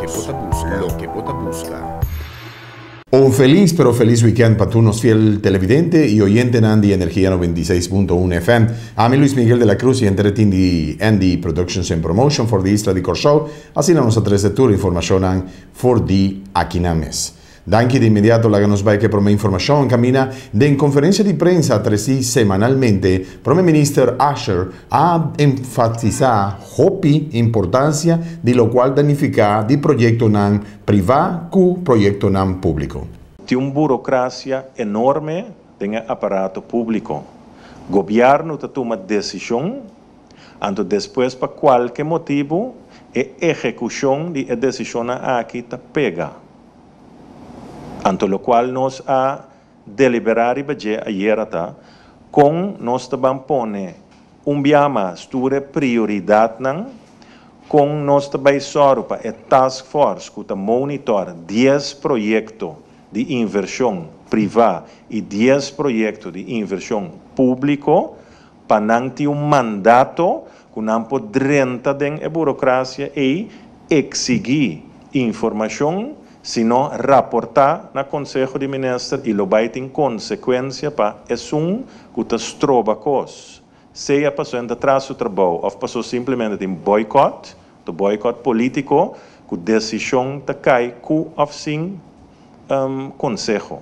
Loke bo ta buska. Loke bo ta buska. Un felis pero felis weekend pa tur nos fiel televidente y oyentenan di Energia 96.1 FM. Ami Luis Miguel de la Cruz y henter team di ND Productions and Promotion for di Isla di Corsou. Asina nos a trece tur informacionnan for di akinan mes. Danki. Di inmediato laga nos bai ku e promé informashon kaminda den konferensia di prensa tresi semanalmente, Promé Minister Asher a enfatisá hopi importansia di lokual ta nifiká di proyektonan privá ku proyektonan públiko. Tin un burokrasia enorme den e aparato públiko. Gobièrnu ta tuma desishon, anto despues pa kualke motibu e ehekushon di e desishon aki ta pega. Anto lokual nos a deliberá riba dje ayera ta kon nos ta bai pone un biaha mas tur e prioridatnan, kon nos ta bai sòru pa e task force ku ta monitor 10 proyekto di invershon privá i 10 proyekto di invershon públiko pa nan tin un mandato ku nan por drenta den e burokrasia i eksigí informashon, sino raportá na Konseho di Minister i lo bai tin konsekuensia pa esun ku ta stroba kos. Sea pasó e ta tras su trabou òf pasó simplemente tin boycott, e boycott polítiko, ku desishon ta kai ku òf sin konseho.